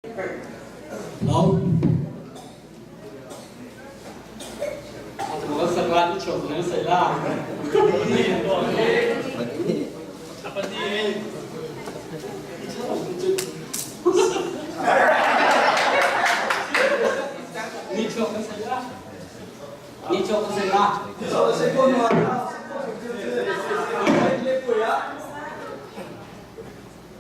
Lo. Sakra ni chok na sai la. Ni chok na sai la. Ni chok na sai la.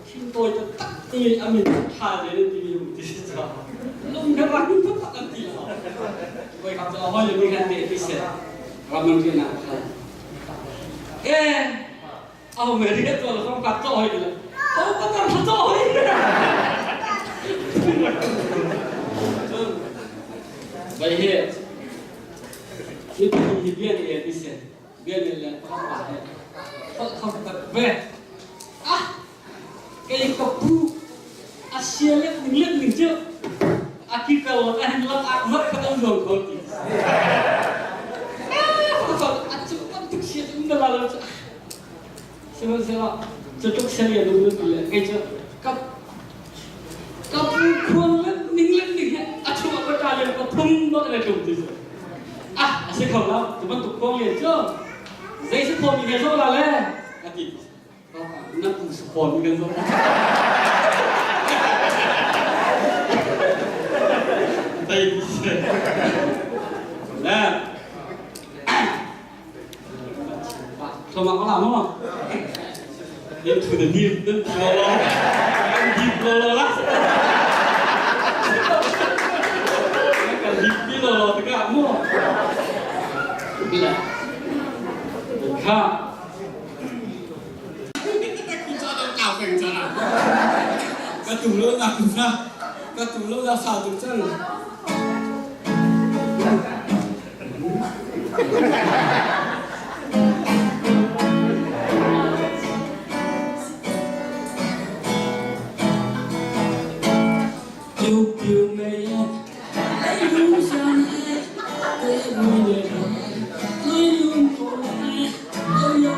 Thintawi taktak i a min ṭha le nan timi um ti si caah lung he rak taktak an ti lo. Voikhat cu a hawi le mi khan te ti seh ram an rian ah khan eh aho me rian tuan lo ka to hoi ti lo ho ka tar thla to hoi. Cun vai hi hi hi bian e ti seh bian le pakhat pa he kho tak ve. Ah, kei ka pu a sia lek ning lek ning cu a ki kal a hin lak ah mat khat an zuang kho ti. Ah, a cu bantuk sia cu um la lo cu. Sihmanhsehlaw cu tluk sia lian um ti le kei cu ka ka pu khuang lek ning lek ning he a chung ah ka ṭa lian ka phung bak le tlum ti cu. Ah, a si kho lo. Cu bantuk khuang lian cu zei si kho mi he zo la le a ti. Na pu support kan zo. Dai ti se. Le. Thoma ko la mo. Into the deep nan lo lo. Deep lo lo la. Kan deep ti lo lo tikah mo. Le. Kha. Ka tu lo na na ka tu lo na sa tu cang. Piu piu mei ai lung san te mui le lai lung ko lo yo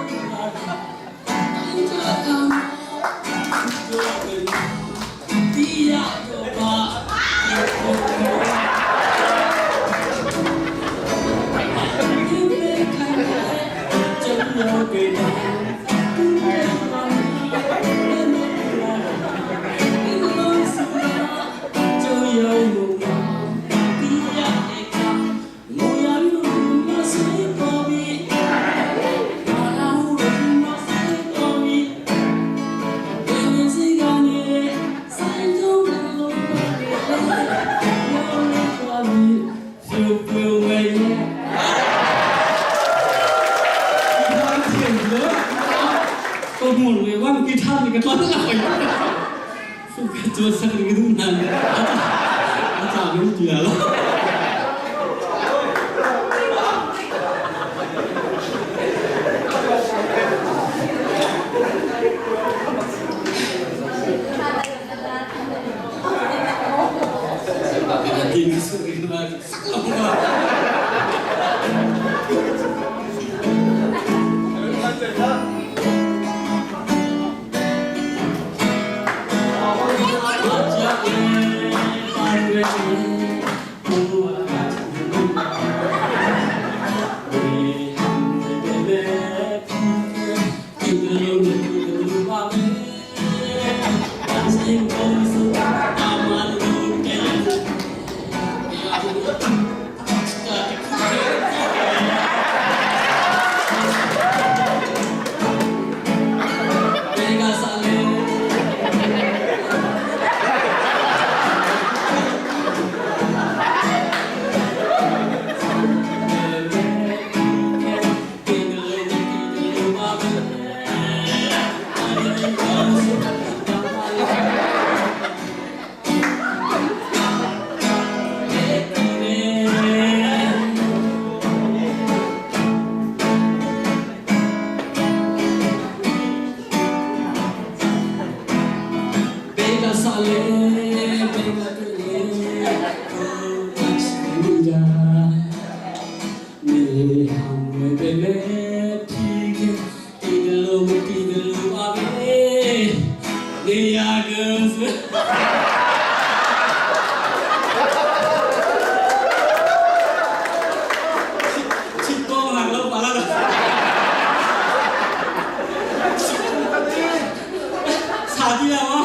ti lo ma?